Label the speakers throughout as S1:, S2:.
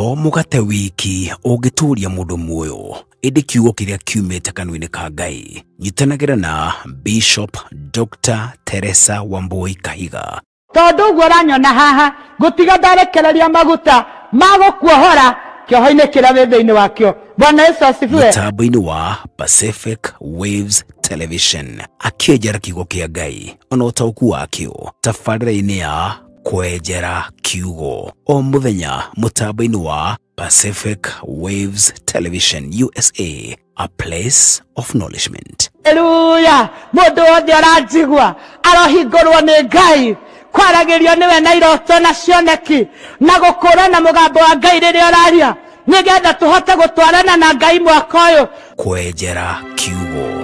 S1: To mũgate wiki ũngĩtũũria mũndũ muoyo, ĩndĩ kiugo kĩrĩa kiumĩte kanua-inĩ ka Ngai. Nyitanagĩra na Bishop Dr. Teresa Wambui Kahiga.
S2: Tondu uguo uranyona haha ngutiga ndarekereria maguta ma gukuohora kioho-inĩ kĩrĩa wĩ thĩinĩ wakĩo. Bwana Yesu asifiwe.
S1: Mũtambo-inĩ wa Pacific Waves Television akĩenjera kiugo kĩa Ngai ona ũtaũku wakĩo tabarĩra-inĩ ya Kwenjera Kiugo o mũthenya mũtambo-inĩ wa Pacific Waves Television USA, a place of nourishment.
S2: Haleluya. Mũndũ wothe aranjigua arohingũrwo nĩ Ngai, kwaragĩrio nĩwe na iroto na cioneki na gũkũrana na mũgambo wa Ngai rĩrĩa ũraria, nĩgetha tũhote gũtwarana na Ngai mwaka ũyũ.
S1: Kwenjera Kiugo.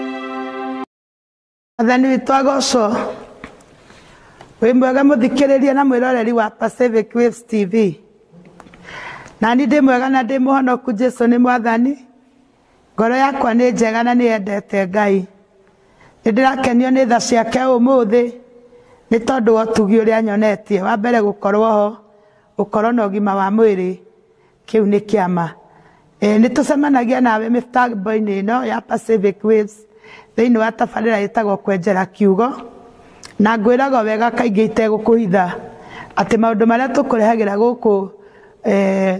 S3: Athani witũ agocwo. Wĩ mwega mũthikĩrĩria na mwĩroreri wa Pacific Waves TV. Na ni ndĩ mwega na ndĩ mũhonoku, Jesu nĩ mwathani. Ngoro yakwa nĩ njega na nĩ yendete Ngai. Nĩ ndĩrakenio nĩ tha ciake ũmũthĩ nĩ tondũ wa ũtugi ũrĩa nyonetie. Wa mbere gũkorwo ho, gũkorwo na ũgima wa mwĩrĩ, kĩu nĩ kĩama. Nĩ tũcemanagia nawe mĩtambo-inĩ ĩno ya Pacific Waves thĩinĩ wa tabarĩra ĩtagwo Kwenjera Kiugo. Na ngwĩraga wega kaingĩ itegũkũhitha atĩ maũndũ marĩa tũkũrehagĩra gũkũ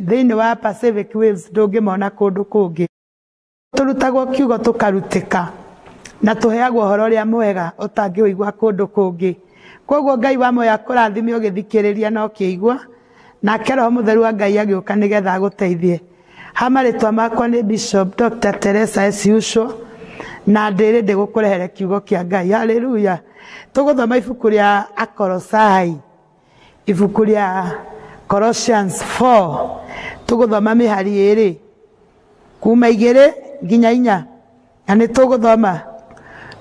S3: thĩinĩ wa Pacific Waves ndũngĩmona kũndũ kũngĩ. Tũrutagwo kiugo tũkarutĩka na tũheagwo ũhoro ũrĩa mwega ũtangĩũigua kũndũ kũngĩ. Koguo Ngai wa muoyo akũrathime ũgĩthikĩrĩria na ũkĩigua, nake Roho Mũtheru wa Ngai agĩũka nĩgetha agũteithie. Ha marĩtwa makwa nĩ Bishop Dr. Teresa S. Usual, na ndĩrĩ ndĩgũkũrehere kiugo kĩa Ngai. Haleluya. Tũgũthoma ibuku rĩa Akolosai, ibuku rĩa Colossians 4, tũgũthoma mĩhari ĩrĩ kuma 2 nginya 4, na nĩ tũgũthoma.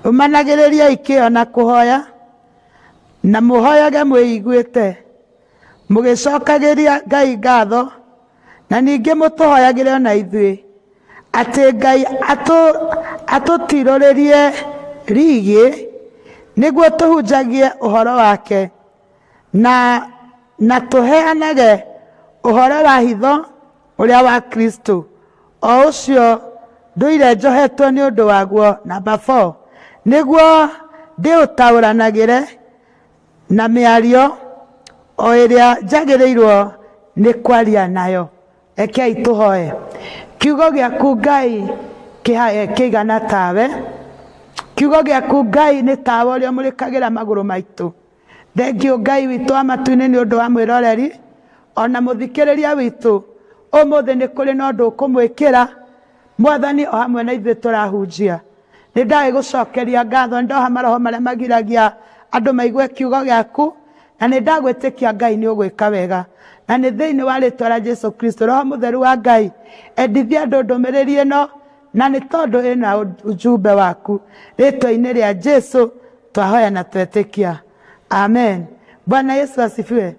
S3: Ũmanagĩrĩriai kĩyo na kũhoya, na mũhoyage mwĩiguĩte, mũgĩcokagĩria Ngai ngatho, na ningĩ mũtũhoyagĩre ona ithuĩ, atĩ Ngai atũtirũrĩrie rigĩ nĩguo tũhunjagie ũhoro wake, na tũheanage ũhoro wa hitho ũrĩa wa Kristo, o ũcio ndũire njohetwo nĩ ũndũ waguo. Namba 4, nĩguo ndĩũtaũranagĩre na mĩario o ĩrĩa njagĩrĩirwo nĩ kwaria nayo. Rekei tũhoe. Kiugo gĩaku Ngai kĩigana tawe. Kiugo gĩaku Ngai nĩ tawa ũrĩa ũmũrĩkagĩra magũrũ maitũ. Thengiũ Ngai witũ wa matu-inĩ nĩ ũndũ wa mwĩroreri ona mũthikĩrĩria witũ. Ũmũthĩ nĩ kũrĩ na ũndũ ũkũmwĩkĩra Mwathani o hamwe na ithuĩ tũrahunjia. Nĩ ndagĩgũcokeria ngatho, nĩ ndoha maroho marĩa magiragia andũ maigue kiugo gĩaku, na nĩ ndagwĩtĩkia Ngai nĩ ũgwĩka wega. Na nĩ thĩinĩ wa rĩtwa rĩa Jesu Kristo, Roho Mũtheru wa Ngai endithia andũ ndũmĩrĩri ĩno, na nĩ tondũ ĩna ujumbe waku. Rĩtwa-inĩ rĩa Jesu twahoya na twetĩkia, amen. Bwana Yesu asifiwe.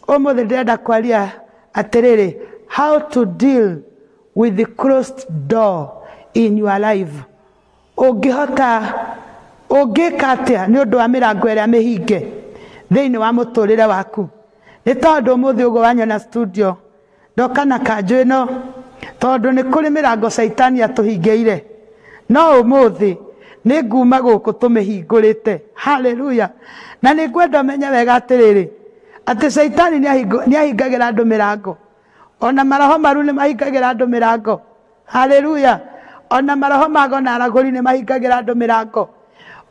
S3: Ũmũthĩ ndĩrenda kwaria atĩrĩrĩ, how to deal with the closed door in your life. Ũngĩhota, ũngĩka atĩa nĩ ũndũ wa mĩrango ĩrĩa mĩhinge thĩinĩ wa mũtũrĩre waku? Nĩ tondũ ũmũthĩ ũguo wanyona studio ndoka na kanjũ ĩno, tondũ nĩ kũrĩ mĩrango Caitani atũhingĩire, no ũmũthĩ nĩ nguma gũkũ tũmĩhingũrĩte. Haleluya. Na nĩ ngwenda ũmenye wega atĩrĩrĩ, atĩ Caitani nĩ ahingagĩra andũ mĩrango, ona maroho maru nĩ mahingagĩra andũ mĩrango. Haleluya. Ona maroho mago na aragũri nĩ mahingagĩra andũ mĩrango,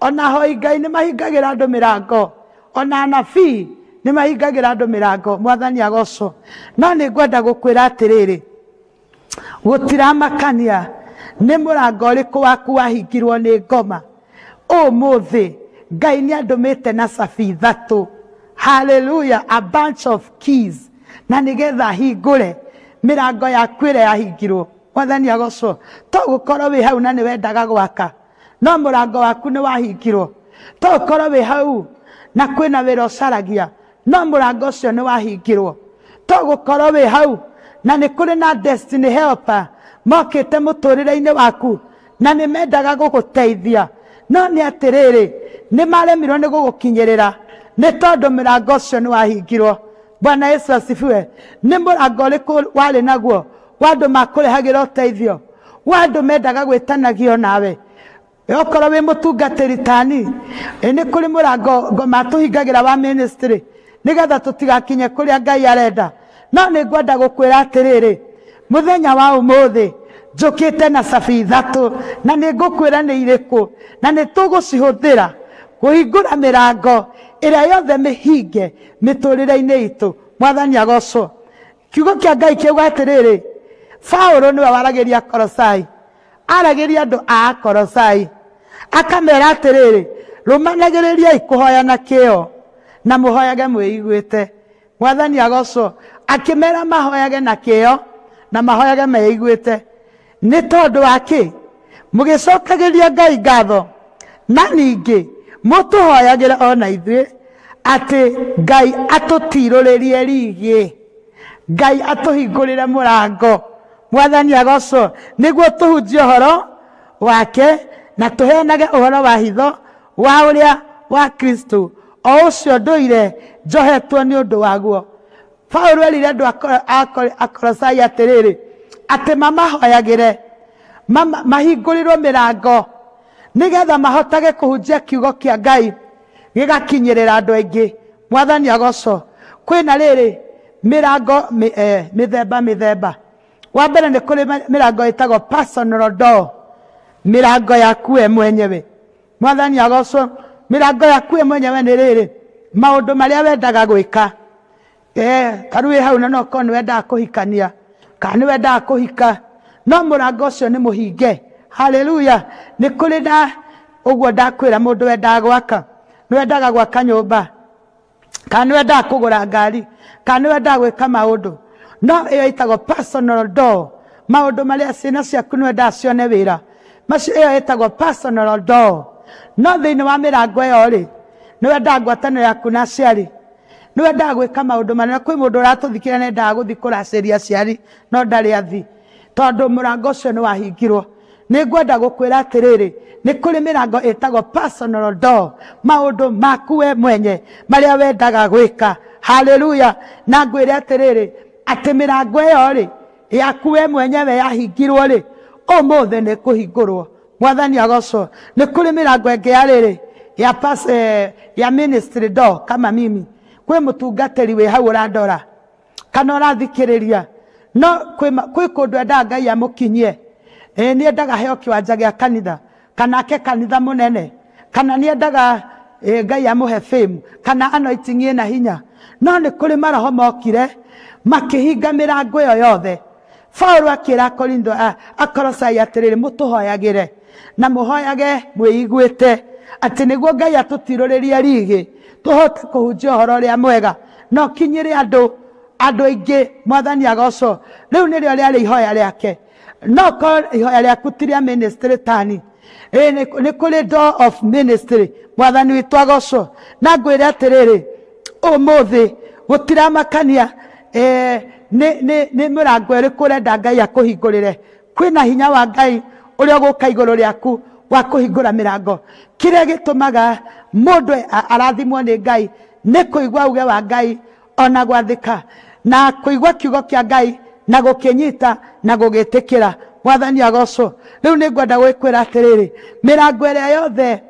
S3: ona hoi Ngai nĩ mahingagĩra andũ mĩrango, ona anabii nĩ mahingagĩra andũ mĩrango. Mwathani agocwo. No nĩ ngwenda gũkwĩra atĩrĩrĩ, gũtiramakania nĩ mũrango ũrĩkũ waku wahingirwo nĩ ngoma. Ũmũthĩ Ngai nĩ andũmĩte na cabi 3. Haleluya, a bunch of keys, na nĩgetha hingũre mĩrango yaku ĩrĩa yahingirwo. Mwathani agocwo. To gũkorwo wĩ hau na nĩ wendaga gwaka, no mũrango waku nĩ wahingirwo. To gũkorwo wĩ hau na kwĩna wĩra ũcaragia, no mũrango ũcio nĩ wahingirwo. To gũkorwo wĩ hau na nĩ kũrĩ na destiny helper mokĩte mũtũrĩre-inĩ waku na nĩ mendaga gũgũteithia, no nĩ atĩrĩrĩ, nĩ maremirwo nĩ gũgũkinyĩrĩra nĩ tondũ mũrango ũcio nĩ wahingirwo.
S2: Bwana Yesu asifiwe. Nĩ mũrango ũrĩkũ warĩ naguo wa andũ makũrehagĩra ũteithio, wa andũ mendaga gwĩtanagio nawe? Okorwo wĩ mũtungatĩri tani, nĩ kũrĩ mũrango ngoma tũhingagĩra wa ministry nĩgetha tũtigakinye kũrĩa Ngai arenda. No nĩ ngwenda gũkwĩra atĩrĩrĩ, mũthenya wa ũmũthĩ njũkĩte na cabi ithatũ, na nĩ ngũkwĩra nĩ irĩkũ, na nĩ tũgũcihũthĩra kũhingũra mĩrango ĩrĩa yothe mĩhinge mĩtũrĩre-inĩ itũ. Mwathani agocwo. Kiugo kĩa Ngai kiuga atĩrĩrĩ, Paũlũ nĩwe waragĩria Kolosai, aragĩria andũ a Kolosai akamera atĩrĩrĩ, rũmanagĩrĩriai kũhoya na kĩyo na mũhoyage mwĩiguĩte. Mwathani agocwo. Akĩmera mahoyage na kĩyo na mahoyage meiguĩte. Nĩ tondũ wa kĩ? Mũgĩcokagĩria Ngai ngatho, na ningĩ mũtũhoyagĩre ona ithuĩ atĩ Ngai atũtirũrĩrie rigĩ, Ngai atũhingũrĩre mũrango. Mwathani agocwo. Nĩguo tũhunjie ũhoro wake na tũheanage ũhoro wa hitho wa ũrĩa wa Kristo, o ũcio ndũire njohetwo nĩ ũndũ waguo. Paũlũ erire andũ a Kolosai atĩrĩrĩ, atĩ mamahoyagĩre mahingũrĩrwo mĩrango nĩgetha mahotage kũhunjia kiugo kĩa Ngai gĩgakinyĩrĩra andũ aingĩ. Mwathani agocwo. Kwĩna rĩrĩ mĩrango mĩthemba mĩthemba. Wa mbere nĩ kũrĩ mĩrango ĩtagwo personal door, mĩrango yaku we mwenyewe. Mwathani agocwo. Mĩrango yaku we mwenyewe nĩ rĩrĩ, maũndũ marĩa wendaga gwĩka. Ta rĩu wĩ hau na no ũkorwo nĩ wendaga kũhikania kana nĩ wendaga kũhika, no mũrango ũcio nĩ mũhinge. Haleluya. Nĩ kũrĩ na ũguo ndakwĩra, mũndũ wendaga gwaka, nĩ wendaga gwaka nyũmba, kana nĩ wendaga kũgũra ngari, kana nĩ wendaga gwĩka maũndũ, no ĩyo ĩtagwo personal door. Maũndũ marĩa ciana ciaku nĩ wendaga cione wĩra, macio ĩyo ĩtagwo personal door. No thĩinĩ wa mĩrango ĩyo rĩ, nĩ wendaga ngwatanĩro yaku na aciari, nĩ wendaga gwĩka maũndũ manene. Kwĩ mũndũ ũratũthikĩrĩria nĩ endaga gũthiĩ kũracĩria aciari no ndarĩ athi, tondũ mũrango ũcio nĩ wahingirwo. Nĩ ngwenda gũkwĩra atĩrĩrĩ, nĩ kũrĩ mĩrango ĩtagwo personal door, maũndũ maku we mwenye marĩa wendaga gwĩka. Haleluya. Na ngwĩre atĩrĩrĩ, atĩ mĩrango ĩyo rĩ yaku we mwenyewe yahingirwo rĩ, ũmũthĩ nĩ kũhingũrwo. Mwathani agocwo. Nĩ kũrĩ mĩrango ĩngĩ ya rĩrĩ ya pass, ya ministry door. Kama mimi kwĩ mũtungatĩri wĩ hau ũrandora kana ũrathikĩrĩria, no kwĩ kũndũ endaga Ngai amũkinyie. Nĩ endaga heo kĩwanja gĩa kanitha, kana ake kanitha mũnene, kana nĩ endaga Ngai amũhe fame, kana anointing ĩna hinya. No nĩ kũrĩ maroho mokire makĩhinga mĩrango ĩyo yothe. Paũlũ akĩra Korintho, Akolosai atĩrĩrĩ, mũtũhoyagĩre na mũhoyage mwĩiguĩte, atĩ nĩguo Ngai atũtirũrĩrie rigĩ tũhote kũhunjia ũhoro ũrĩa mwega na ũkinyĩre andũ aingĩ. Mwathani agocwo. Rĩu nĩrĩo rĩarĩ ihoya rĩake. No korwo ihoya rĩaku ti rĩa ministry tani, nĩ kũrĩ door of ministry. Mwathani witũ agocwo. Na ngwĩre atĩrĩrĩ, ũmũthĩ gũtiramakania nĩ mĩrango ĩrĩkũ ũrenda Ngai akũhingũrĩre. Kwĩna hinya wa Ngai ũrĩa ũgũka igũrũ rĩaku wa kũhingũra mĩrango. Kĩrĩa gĩtũmaga mũndũ arathimwo nĩ Ngai nĩ kũigua uge wa Ngai ona gwathĩka, na kũigua kiugo kĩa Ngai na gũkĩnyita na gũgĩtĩkĩra. Mwathani agocwo. Rĩu nĩ ngwenda gwĩkwĩra atĩrĩrĩ, mĩrango ĩrĩa yothe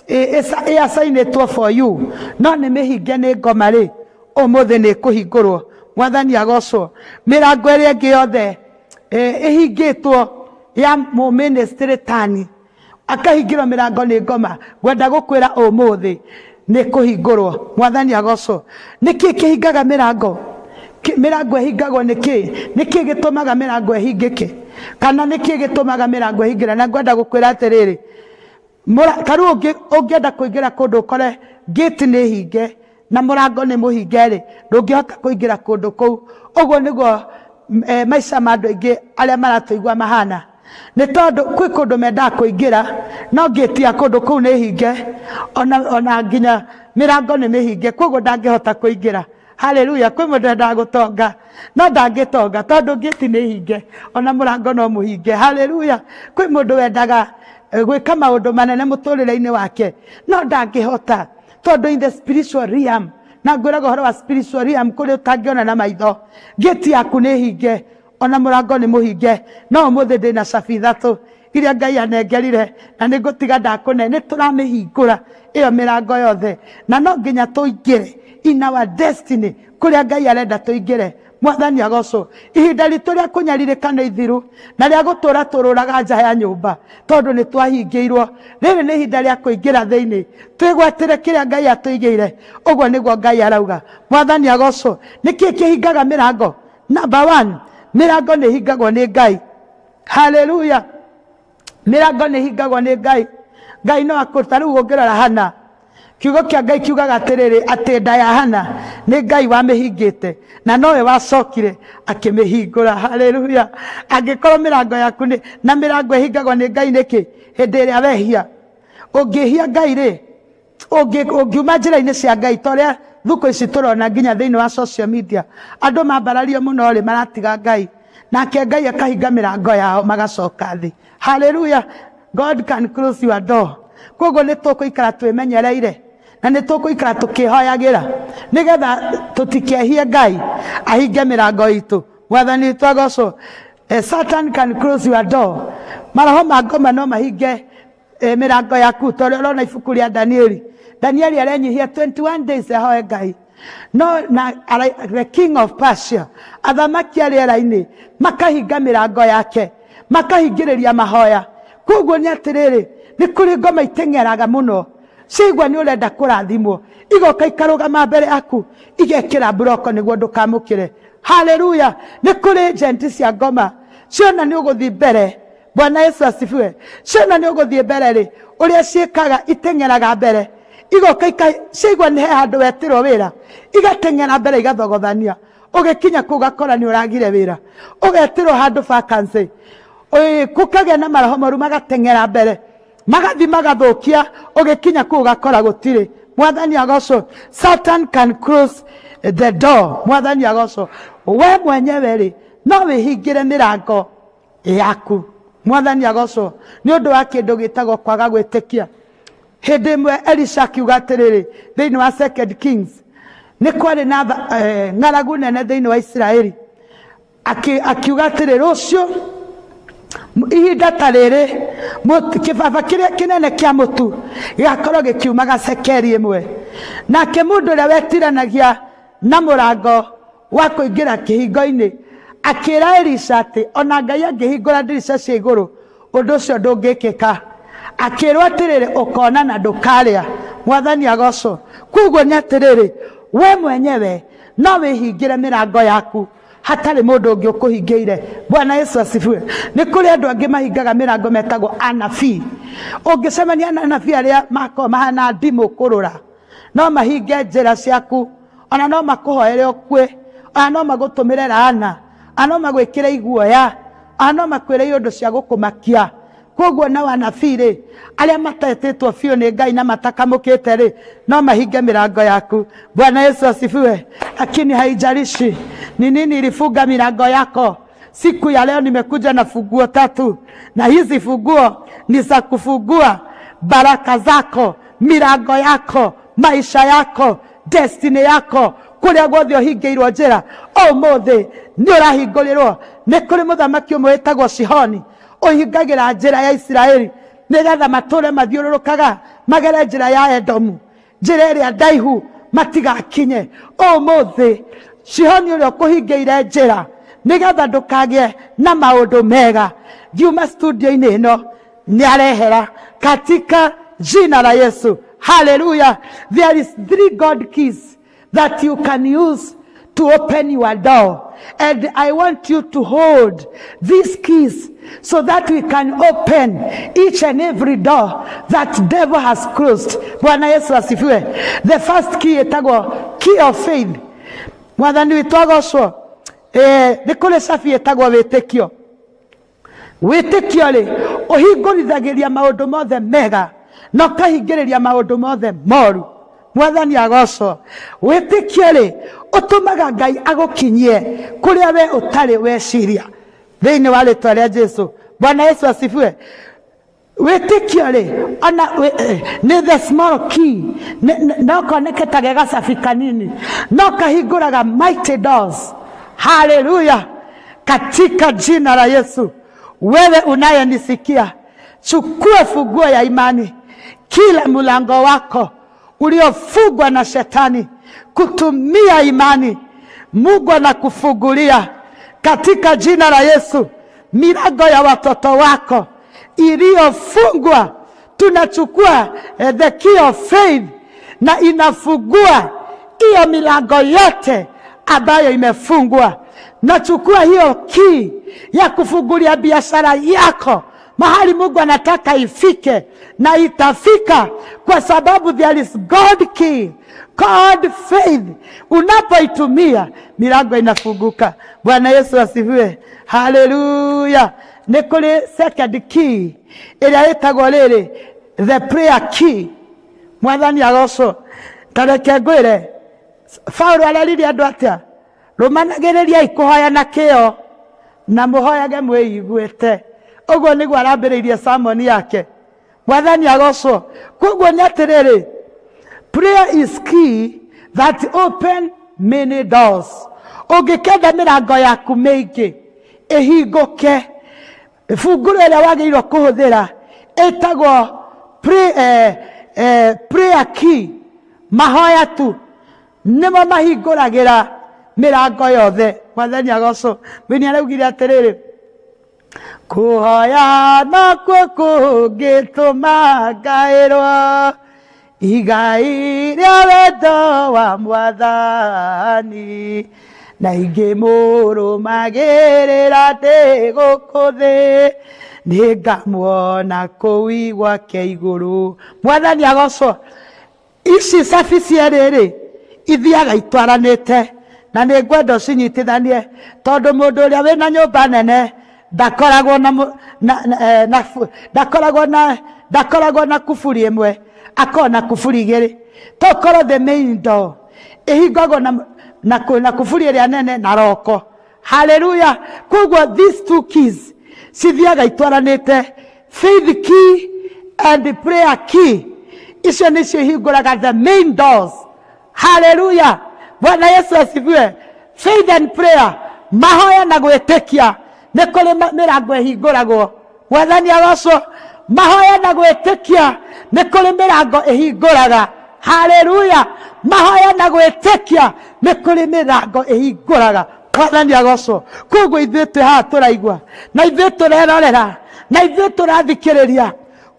S2: ĩacainĩtwo for you no nĩ mĩhinge nĩ ngoma rĩ, ũmũthĩ nĩ ĩkũhingũrwo. Mwathani agocwo. Mĩrango ĩrĩa ĩngĩ yothe ĩhingĩtwo ya mũministry tani, akahingĩrwo mĩrango nĩ ngoma, ngwenda gũkwĩra ũmũthĩ nĩ kũhingũrwo. Mwathani agocwo. Nĩkĩ kĩhingaga mĩrango? Mĩrango ĩhingagwo nĩkĩ? Nĩkĩ gĩtũmaga mĩrango ĩhingĩke? Kana nĩkĩ gĩtũmaga mĩrango ĩhingĩre? Na ngwenda gũkwĩra atĩrĩrĩ, ta rĩu ũngĩenda kũingĩra kũndũ ũkore gate nĩ hinge na mũrango nĩ mũhinge rĩ, ndũngĩhota kũingĩra kũndũ kũu. Ũguo nĩguo maica ma andũ aingĩ arĩa maratũigua mahana. Nĩ tondũ kwĩ kũndũ mendaga kũingĩra no gate ya kũndũ kũu nĩ hinge, ona nginya mĩrango nĩ mĩhinge, koguo ndangĩhota kũingĩra. Haleluya. Kwĩ mũndũ endaga gũtonga no ndangĩtonga tondũ gate nĩ hinge, ona mũrango no mũhinge. Haleluya. Kwĩ mũndũ wendaga gwĩka maũndũ manene mũtũrĩre-inĩ wake no ndangĩhota tondũ in the spiritual realm
S3: Na ngwĩraga ũhoro wa spiritual realm kũrĩa ũtangĩona na maitho. Gate yaku nĩ hinge, ona mũrango nĩ mũhinge. No ũmũthĩ ndĩna cabi ithatũ iria Ngai anengerire, na nĩ ngũtiga ndakũne. Nĩ tũramĩhingũra ĩyo mĩrango yothe, na no nginya tũingĩre in our destiny kũrĩa Ngai arenda tũingĩre. Mwathani agocwo. Ihinda ritũ rĩa kũnyarirĩka nĩ ithiru, na rĩa gũtũra tũrũraga nja ya nyũmba tondũ nĩ twahingĩirwo. Rĩrĩ nĩ ihinda rĩa kũingĩra thĩinĩ, twĩgwatĩre kĩrĩa Ngai atũigĩire. Ũguo nĩguo Ngai arauga. Mwathani agocwo. Nĩkĩĩ kĩhingaga mĩrango? Number 1, mĩrango nĩ ĩhingagwo nĩ Ngai. Haleluya. Mĩrango nĩ ĩhingagwo nĩ Ngai. Ngai no akũruta. Rĩu ũngĩrora Hana, kiugo kĩa Ngai kiugaga atĩrĩrĩ, atĩ nda ya Hana nĩ Ngai wamĩhingĩte, na nowe wacokire akĩmĩhingũra. Haleluya. Angĩkorwo mĩrango yaku nĩ, na mĩrango ĩhingagwo nĩ Ngai nĩkĩ? Hĩndĩ ĩrĩa wehia. Ũngĩhia Ngai rĩ, ũngiuma njĩra-inĩ cia Ngai, ta ũrĩa thukũ ici tũrona nginya thĩinĩ wa social media, andũ mambarario mũno rĩ, maratiga Ngai, nake Ngai akahinga mĩrango yao magacoka thĩ. Haleluya. God can close your door. Koguo nĩ tũkũikara twĩmenyereire, na nĩ tũkũikara tũkĩhoyagĩra nĩgetha tũtikehie Ngai ahinge mĩrango itũ. Mwathani witũ agocwo. Satan can close your door. Maroho ma ngoma no mahinge mĩrango yaku, ta ũrĩa ũrona ibuku rĩa Danieli. Danieli arenyihia 21 days ahoe Ngai. No na the king of Persia, athamaki a rĩera-inĩ makahinga mĩrango yake, makahingĩrĩria mahoya. Koguo nĩ atĩrĩrĩ, nĩ kũrĩ ngoma iteng'eraga mũno, ciaigua nĩ ũrenda kũrathimwo, igoka ikarũgama mbere yaku, igekĩra mburoko nĩguo ndũkamũkĩre. Haleluya. Nĩ kũrĩ agent cia ngoma, ciona nĩ ũgũthiĩ mbere. Bwana Yesu asifiwe. Ciona nĩ ũgũthiĩ mbere rĩ, ũrĩa ciĩkaga iteng'eraga mbere, igoka ciaigua nĩ he handũ wetĩrwo wĩra, igateng'era mbere igathogothania. Ũgĩkinya kũu ũgakora nĩ ũragire wĩra, ũgetĩrwo handũ vacancy, gũkagĩa na maroho moru magateng'era mbere, magathi magathũkia. Ũgĩkinya kũu ũgakora gũtirĩ. Mwathani agocwo. Satan can close the door. Mwathani agocwo. We mwenyewe rĩ, no wĩhingĩre mĩrango yaku. Mwathani agocwo. Nĩ ũndũ wa kĩndũ gĩtagwo kwaga gwĩtĩkia. Hĩndĩ ĩmwe Elisha akiuga atĩrĩrĩ, thĩinĩ wa Second Kings, nĩ kwarĩ na ng'aragu nene thĩinĩ wa Isiraeli. Akiuga atĩrĩ, rũciũ ihinda ta rĩrĩ, kĩbaba kĩrĩa kĩnene kĩa mũtu gĩgakorwo gĩkiumaga cekeri ĩmwe. Nake mũndũ ũrĩa wetiranagia na mũrango wa kũingĩra kĩhingo-inĩ akĩra Elisha atĩ ona Ngai angĩhingũra ndirica cia igũrũ, ũndũ ũcio ndũngĩkĩka. Akĩrwo atĩrĩrĩ, ũkona na ndũkarĩa. Mwathani agocwo. Koguo nĩ atĩrĩrĩ, we mwenyewe no wĩhingĩre mĩrango yaku hatarĩ mũndũ ũngĩ ũkũhingĩire. Bwana Yesu asifiwe. Nĩ kũrĩ andũ angĩ mahingaga mĩrango metagwo anabii. Ũngĩcemania na anabii arĩa makoragwo mahana ndimũ kũrũra, no mahinge njĩra ciaku, ona no makũhoere ũkue, ona no magũtũmĩre laana, ona no magwĩkĩre iguoya, ona no makwĩre iũndũ cia gũkũmakia. Koguo nao anabii rĩ, arĩa matetĩtwo biũ nĩ Ngai na matakamũkĩte rĩ, no mahinge mĩrango yaku. Bwana Yesu asifiwe. Lakini haijalishi ni nini ilifunga milango yako, siku ya leo nimekuja na funguo tatu, na hizi funguo ni za kufungua baraka zako, milango yako, maisha yako, destiny yako. Kũrĩa guothe ũhingĩirwo njĩra, ũmũthĩ nĩ ũrahingũrĩrwo. Nĩ kũrĩ mũthamaki ũmwe wĩtagwo Sihoni, ũhingagĩra njĩra ya Isiraeli nĩgetha matũre mathiũrũrũkaga magere njĩra ya Edomu, njĩra ĩrĩa ndaihu matigakinye. Ũmũthĩ Sihoni ũrĩa ũkũhingĩire njĩra nĩgetha ndũkagĩe na maũndũ mega, ngiuma studio-inĩ ĩno nĩarehera katika jina la Yesu. Haleluya. There is 3 God keys that you can use to open your door. And I want you to hold these keys so that we can open each and every door that devil has closed. Bwana Yesu asifiwe. The first key ĩtagwo key of faith. Mwathani witũ agocwo. Nĩ kũrĩ cabi ĩtagwo wĩtĩkio. Wĩtĩkio rĩ, ũhingũrithagĩria maũndũ mothe mega na ũkahingĩrĩria maũndũ mothe moru. Mwathani agocwo. Wĩtĩkio rĩ, ũtũmaga Ngai agũkinyie kũrĩa we ũtarĩ weciria. Thĩinĩ wa rĩtwa rĩa Jesu. Bwana Yesu asifiwe.
S2: Wĩtĩkio rĩ ona nĩ the small key, no koneke ta ge gacabi kanini, no kahingũraga mighty doors. Haleluya! Katika jina la Yesu, wewe unayenisikia, chukua funguo ya imani. Kila mlango wako uliofungwa na shetani, kutumia imani, Mungu anakufungulia katika jina la Yesu. Milango ya watoto wako iliyofungwa, tunachukua the key of faith na inafungua hiyo milango yote ambayo imefungwa. Nachukua hiyo key ya kufungulia biashara yako mahali Mungu anataka ifike, na itafika, kwa sababu there is God key, God faith. Unapoitumia milango inafunguka. Bwana Yesu asifiwe. Haleluya. Nĩ kũrĩ second key ĩrĩa ĩtagwo rĩrĩ the prayer key. Mwathani agocwo. Ta reke ngwĩre, Paulo areririe andũ atĩa? Rũmanagĩrĩriai kũhoya na kĩyo na mũhoyage mwĩiguĩte. Ũguo nĩguo arambĩrĩirie sermon yake. Mwathani agocwo. Koguo nĩ atĩrĩrĩ, prayer is key that open many doors. Ũngĩkenda mĩrango yaku mĩingĩ ĩhingũke, bunguro ĩrĩa wagĩrĩirwo kũhũthĩra ĩtagwo prayer key. Mahoya tu nĩmo mahingũragĩra mĩrango yothe. Mwathani agocwo. Mũini araugire atĩrĩrĩ, kũhoya nakuo kũngĩtũma ngaĩrwo igai rĩa wendo wa Mwathani, na ingĩmũrũmagĩrĩra ndĩ gũkũ thĩ, nĩngamuona kũu gwake igũrũ. Mwathani agocwo. Ici cabi cierĩ rĩ ithiaga itwaranĩte, na nĩ ngwenda ũcinyitithanie, tondũ mũndũ ũrĩa wĩna nyũmba nene ndakoragwo na ndakoragwo na kuburi ĩmwe, akoragwo na kuburi igĩrĩ. Tokorwo the main door ĩhingagwo na kuburi ĩrĩa nene na roko. Haleluya. Koguo these two keys cithiaga itwaranĩte, faith key and prayer key. Icio nĩcio ihingũraga the main doors. Haleluya. Bwana Yesu asifiwe. Faith and prayer, mahoya na gwĩtĩkia, nĩ kũrĩ mĩrango ĩhingũragwo. Mwathani agocwo. Mahoya na gwĩtĩkia nĩ kũrĩ mĩrango ĩhingũraga. Haleluya. Mahoya na gwĩtĩkia nĩ kũrĩ mĩrango ĩhingũraga. Mwathani agocwo. Koguo ithuĩ twĩ haha tũraigua, na ithuĩ tũrerorera, na ithuĩ tũrathikĩrĩria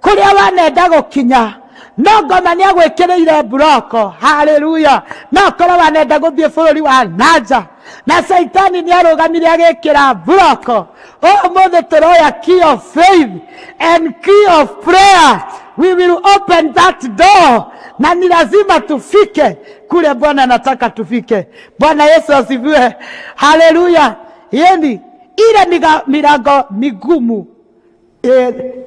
S2: kũrĩa wanenda gũkinya, no ngoma nĩ agwĩkĩrĩire mburoko. Haleluya. No korwo wanenda gũthiĩ bũrũri wa nanja, na Saitani nĩ arũgamire agĩkĩra mburoko. Ũmũthĩ tũroya key of faith and key of prayer. We will open that door, na ni lazima tufike kule Bwana anataka tufike. Bwana Yesu asifiwe. Haleluya. Yeni ile milango migumu,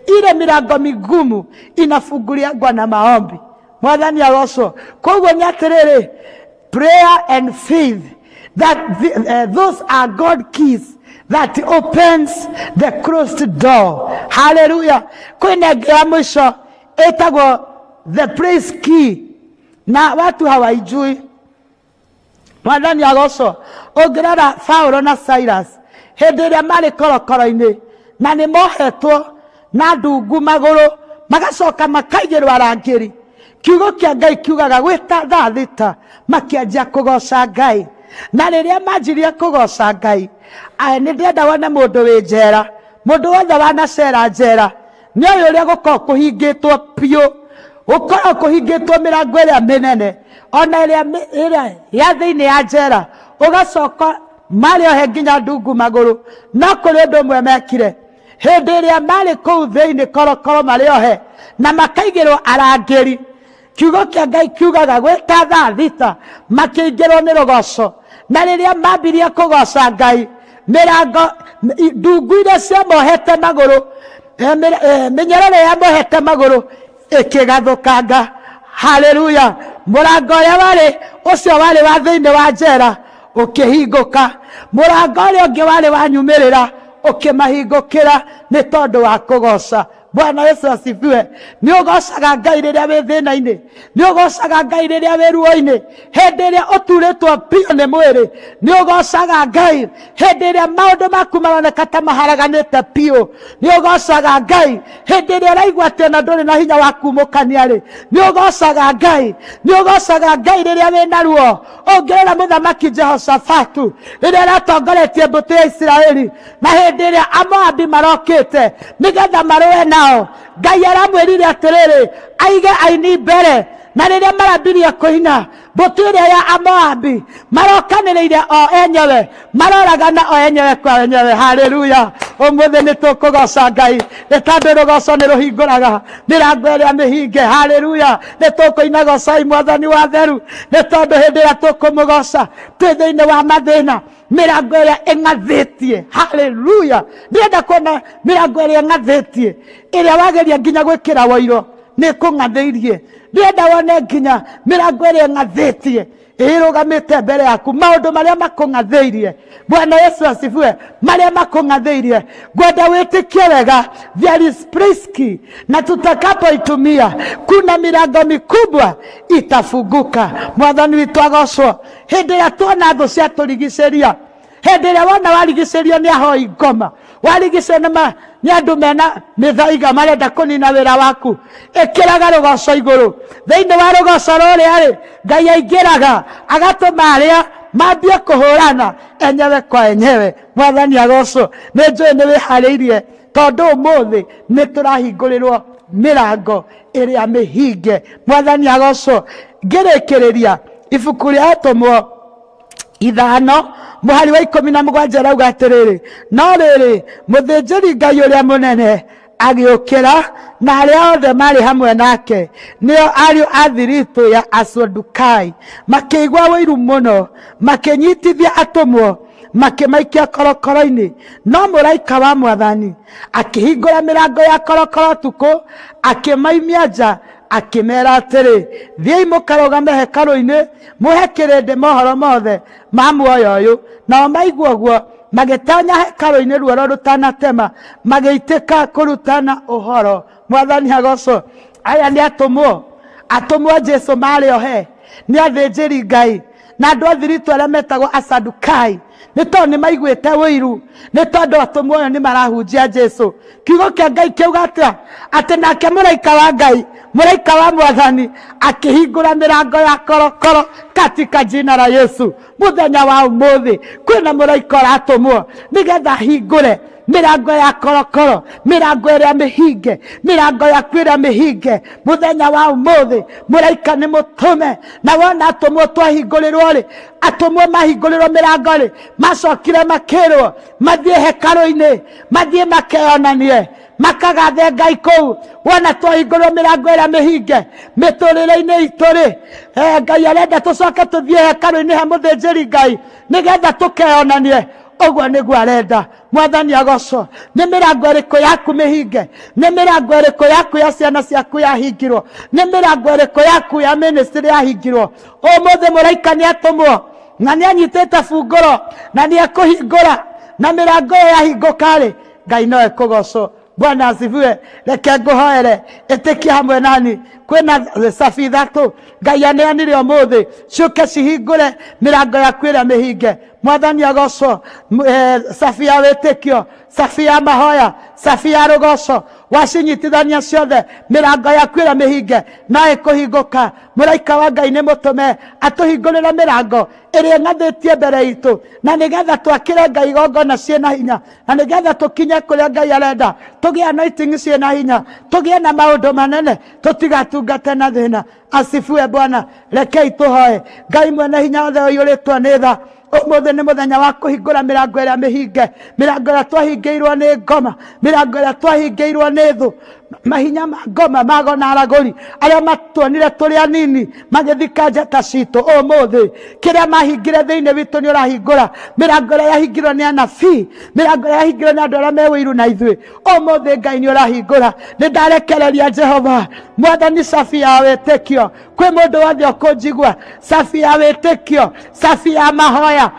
S2: ile milango migumu inafunguliagwa na maombi. Mwathani agocwo. Koguo nĩ atĩrĩrĩ, prayer and faith, that those are God keys that opens the closed door. Haleluya. Kwĩna ĩngĩ ya mũico ĩtagwo the praise key, na watu hawaijui. Mwathani agocwo. Ũngĩrora Paulo na Silas hĩndĩ ĩrĩa marĩ korokoro-inĩ, na nĩ mohetwo na ndungu magũrũ, magacoka makaigĩrwo arangĩri, kiugo kĩa Ngai kiugaga gwĩta thaa thita makĩanjia kũgoca Ngai. Na rĩrĩa manjirie kũgoca Ngai, nĩ ndĩrenda wone mũndũ wĩ njera, mũndũ wothe wanacera njera nĩ ũyũ ũrĩa gũkoragwo kũhingĩtwo biũ, gũkoragwo kũhingĩtwo mĩrango ĩrĩa mĩnene ona ĩrĩa ya thĩinĩ ya njera, ũgacoka marĩ ohe nginya ndungu magũrũ. No kũrĩ ũndũ ũmwe mekire hĩndĩ ĩrĩa marĩ kũu thĩinĩ korokoro marĩ ohe na makaigĩrwo arangĩri, kiugo kĩa Ngai kiugaga gwĩta thaa thita makĩingĩrwo nĩ rũgoco. Na rĩrĩa mambirie kũgoca Ngai, mĩrango ndungu iria ciamohete magũrũ, mĩnyororo yamohete magũrũ ĩkĩgathũkanga. Haleluya. Mũrango ũrĩa warĩ ũcio warĩ wa thĩinĩ wa njera ũkĩhingũka, mũrango ũrĩa ũngĩ warĩ wa nyumĩrĩra ũkĩmahingũkĩra nĩ tondũ wa kũgoca. Bwana Yesu asifiwe. Nĩ ũgocaga Ngai rĩrĩa wĩ thĩna-inĩ, nĩ ũgocaga Ngai rĩrĩa wĩ ruo-inĩ, hĩndĩ ĩrĩa ũturĩtwo biũ nĩ mwĩrĩ, nĩ ũgocaga Ngai hĩndĩ ĩrĩa maũndũ maku maroneka ta maharaganĩte biũ, nĩ ũgocaga Ngai hĩndĩ ĩrĩa ũraigua atĩ ona ndũrĩ na hinya wa kumũkania rĩ, nĩ ũgocaga Ngai, nĩ ũgocaga Ngai rĩrĩa wĩna ruo. Ũngĩrora mũthamaki Jehoshafatu rĩrĩa aratongoretie mbũtũ ya Isiraeli, na hĩndĩ ĩrĩa Amoabi marokĩte nĩgetha marũe nao, Ngai aramwĩrire atĩrĩrĩ, aige aini mbere, na rĩrĩa marambirie kũina, mbũtũ ĩrĩa ya Amoabi marokanĩrĩire o enyewe, maroragana o enyewe kwa enyewe. Haleluya. Ũmũthĩ nĩ tũkũgoca Ngai, nĩ tondũ rũgoco nĩ rũhingũraga mĩrango ĩrĩa mĩhinge. Haleluya. Nĩ tũkũina gocai Mwathani wa theru, nĩ tondũ hĩndĩ ĩrĩa tũkũmũgoca twĩ thĩinĩ wa mathĩna, mĩrango ĩrĩa ĩng'athĩtie. Haleluya. Ndĩrenda kuona mĩrango ĩrĩa ĩng'athĩtie, ĩrĩa wageria nginya gwĩkĩra woiro nĩ ĩkũng'athĩirie. Ndĩrenda wone nginya mĩrango ĩrĩa ĩng'athĩtie ĩrũgamĩte mbere yaku, maũndũ marĩa makũng'athĩirie. Bwana Yesu asifiwe. Marĩa makũng'athĩirie, ngwenda wĩtĩkie wega, there is priski, na tutakapoitumia kuna milango mikubwa itafunguka. Mwathani witũ agocwo. Hĩndĩ ĩrĩa tuona thũ ciatũrigicĩria, hĩndĩ ĩrĩa wona warigicĩrio nĩ ahoi ngoma, warigicĩrio nĩ andũ mena mĩthaiga marenda kũnina wĩra waku, ĩkĩraga rũgoco igũrũ. Thĩinĩ wa rũgoco rũrĩa rĩ, Ngai aingĩraga agatũma arĩa mambie kũhũrana enyewe kwa enyewe. Mwathani agocwo. Nĩ njũĩ nĩ wĩharĩirie, tondũ ũmũthĩ nĩ tũrahingũrĩrwo mĩrango ĩrĩa mĩhinge. Mwathani agocwo. Ngĩrĩkĩrĩria ibuku rĩa Atũmwo 5 mũhari wa 17 arauga atĩrĩrĩ, no rĩrĩ, mũthĩnjĩri Ngai ũrĩa mũnene agĩũkĩra na arĩa othe marĩ hamwe nake, nĩo ariũ a thiritũ ya Asadukai, makĩigua ũiru mũno, makĩnyitithia atũmwo, makĩmaikia korokoro-inĩ. No mũraika wa Mwathani akĩhingũra mĩrango ya korokoro ũtukũ, akĩmaimia nja, akĩmera atĩrĩ, thiĩi mũkarũgame hekarũ-inĩ, mũhe kĩrĩndĩ mohoro mothe ma muoyo ũyũ. Nao maigua ũguo magĩtoonya hekarũ-inĩ ruoro rũtanatema, magĩitĩka kũrutana ũhoro. Mwathani agocwo. Aya nĩ atũmwo, atũmwo Jesũ marĩ ohe, nĩ athĩnjĩri Ngai na andũ a thiritũ arĩa metagwo Asadukai, nĩ tondũ nĩ maiguĩte ũiru, nĩ tondũ atũmwo aya nĩ marahunjia Jesũ. Kiugo kĩa Ngai kĩauga atĩa? Atĩ nake mũraika wa Ngai, mũraika wa Mwathani akĩhingũra mĩrango ya korokoro katika jina la Yesu. Mũthenya wa ũmũthĩ kwĩna mũraika ũratũmwo nĩgetha ahingũre mĩrango ya korokoro, mĩrango ĩrĩa mĩhinge, mĩrango yaku ĩrĩa mĩhinge. Mũthenya wa ũmũthĩ mũraika nĩ mũtũme. Na wona atũmwo twahingũrĩrwo rĩ, atũmwo mahingũrĩrwo mĩrango rĩ, macokire makĩrwo mathiĩ hekarũ-inĩ, mathiĩ makeyonanie, makagathe Ngai kũu. Wona twahingũrĩrwo mĩrango ĩrĩa mĩhinge mĩtũrĩre-inĩ itũ rĩ, Ngai arenda tũcoke tũthiĩ hekarũ-inĩ he mũthĩnjĩri Ngai nĩgetha tũkeyonanie. Ũguo nĩguo arenda. Mwathani agocwo. Nĩ mĩrango ĩrĩkũ yaku mĩhinge? Nĩ mĩrango ĩrĩkũ yaku ya ciana ciaku yahingirwo? Nĩ mĩrango ĩrĩkũ yaku ya ministry yahingirwo? Ũmũthĩ mũraika nĩ atũmwo na nĩ anyitĩte bungũro na nĩ ekũhingũra, na mĩrango ĩyo yahingũka rĩ, Ngai no ekũgocwo. Bwana asifiwe. Reke ngũhoere, ĩtĩkia hamwe nani. Kwĩna cabi ithatũ Ngai aneanire ũmũthĩ, ciũke cihingũre mĩrango yaku ĩrĩa mĩhinge. Mwathani agocwo. Cabi ya wĩtĩkio, cabi ya mahoya, cabi ya rũgoco, wacinyitithania ciothe, mĩrango yaku ĩrĩa mĩhinge no ĩkũhingũka. Mũraika wa Ngai nĩ mũtũme atũhingũrĩre mĩrango ĩrĩa ĩng'athĩtie mbere itũ, na nĩgetha twakĩre Ngai igongona ciĩna hinya, na nĩgetha tũkinye kũrĩa Ngai arenda, tũgĩe anointing ciĩna hinya, tũgĩe na maũndũ manene, tũtigatungate na thĩna. Asifiwe Bwana. Rekei tũhoe. Ngai mwene hinya wothe ũiyũrĩtwo nĩ tha, ũmũthĩ nĩ mũthenya wa kũhingũra mĩrango ĩrĩa mĩhinge, mĩrango ĩrĩa twahingĩirwo nĩ ngoma, mĩrango ĩrĩa twahingĩirwo nĩ thũ, mahinya ma ngoma mago na aragũri arĩa matuonire tũrĩ anini magĩthika njata citũ. Ũmũthĩ kĩrĩa mahingire thĩinĩ witũ nĩ ũrahingũra. Mĩrango ĩrĩa yahingirwo nĩ anabii, mĩrango ĩrĩa yahingirwo nĩ andũ arĩa me ũiru na ithuĩ, ũmũthĩ Ngai nĩ ũrahingũra. Nĩ ndarekereria Jehova Mwathani cabi ya wĩtĩkio kwĩ mũndũ wothe ũkũnjigua, cabi ya wĩtĩkio, cabi ya mahoya,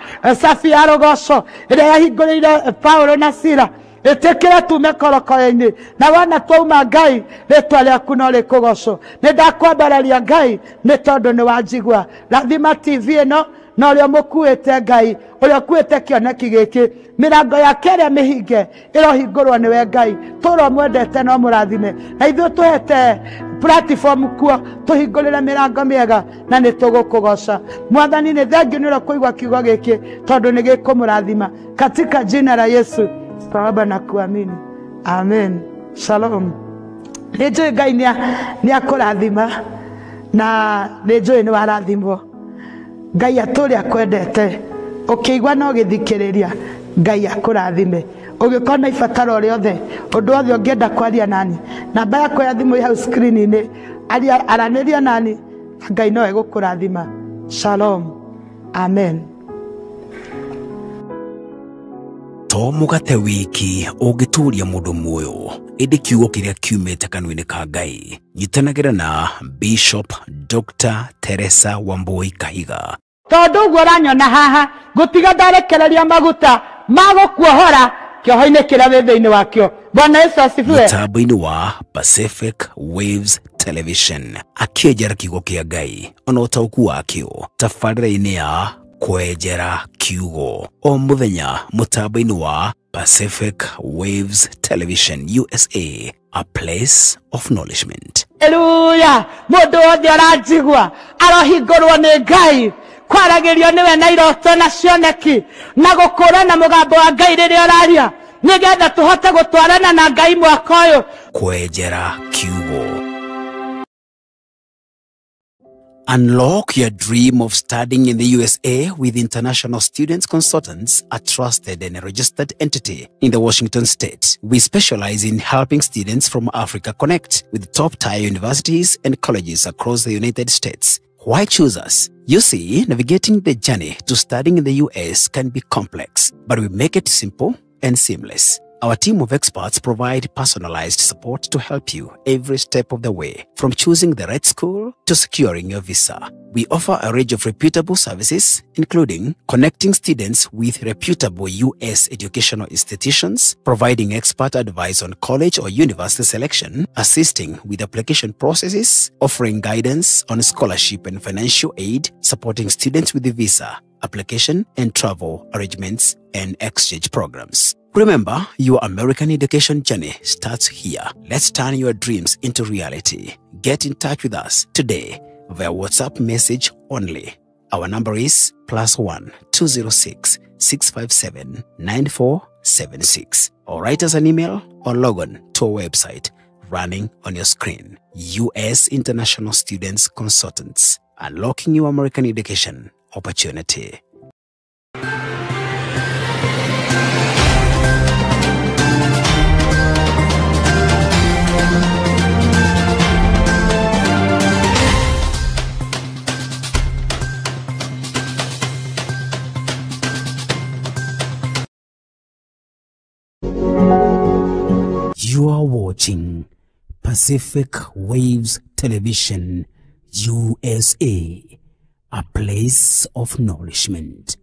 S2: cabi ya rũgoco ĩrĩa yahingũrĩire Paulo na Sila, Ĩtĩkĩra tume korokoro-inĩ, na wona twauma Ngai rĩtwa rĩaku no rĩkũgocwo. Nĩ ndakwambararia Ngai nĩ tondũ nĩ wanjigua. Rathima TV ĩno na ũrĩa mũkuĩte Ngai, ũrĩa ũkuĩte kĩoneki gĩkĩ, mĩrango yake ĩrĩa mĩhinge ĩrohingũrwo nĩwe Ngai. Tũra ũmwendete no mũrathime, na ithuĩ tũhete platform kuo tũhingũrĩre mĩrango mĩega, na nĩ tũgũkũgoca. Mwathani, nĩ thengiũ nĩ ũrĩa kũigua kiugo gĩkĩ tondũ nĩ gĩkũmũrathima. Katika jina la Yesu twaomba na kuamini, amen. Shalom. Nĩ njũĩ Ngai nĩ akũrathima, na nĩ njũĩ nĩ warathimwo. Ngai atũrĩ akwendete, ũkĩigua no gĩthikĩrĩria, Ngai akũrathime. Ũngĩkorwo na ibataro rĩothe, ũndũ wothe ũngĩenda kwaria nani, namba yakwa ya thimũ ĩ hau screen-inĩ, aranĩria nani, Ngai no egũkũrathima. Shalom. Amen.
S1: To mũgate wiki ũngĩtũria mũndũ muoyo, ĩndĩ kiugo kĩrĩa kiumĩte kanua-inĩ ka Ngai. Nyitanagĩra na Bishop Dr. Teresa Wambui Kahiga.
S2: Tondũ ũguo ũranyona haha, ngũtiga ndarekereria maguta ma gũkuohora kĩoho-inĩ kĩrĩa wĩ thĩinĩ wakĩo. Bwana Yesu asifiwe.
S1: Mũtambo-inĩ wa Pacific Waves Television, akĩenjera kiugo kĩa Ngai ona ũtaũku wakĩo tabarĩra-inĩ ya Kwenjera Kiugo o mũthenya mũtambo-inĩ wa Pacific Waves Television USA, a place of nourishment.
S2: Haleluya. Mũndũ wothe ũranjigua arohingũrwo nĩ Ngai, kwaragĩrio nĩwe na iroto na cioneki, na gũkũrana mũgambo wa Ngai rĩrĩa ũraria, nĩgetha tũhote gũtwarana na Ngai mwaka ũyũ.
S1: Kwenjera Kiugo. Unlock your dream of studying in the USA with International Students Consultants, a trusted and registered entity in the Washington state. We specialize in helping students from Africa connect with top-tier universities and colleges across the United States. Why choose us? You see, navigating the journey to studying in the US can be complex, but we make it simple and seamless. Our team of experts provide personalized support to help you every step of the way, from choosing the right school to securing your visa. We offer a range of reputable services, including connecting students with reputable U.S. educational institutions, providing expert advice on college or university selection, assisting with application processes, offering guidance on scholarship and financial aid, supporting students with the visa application and travel arrangements, and exchange programs. Remember, your American education journey starts here. Let's turn your dreams into reality. Get in touch with us today via WhatsApp message only. Our number is +1 206 657 9476. Or write us an email or log on to our website running on your screen. U.S. International Students Consultants, unlocking your American education opportunity. You are watching Pacific Waves Television, USA, a place of nourishment.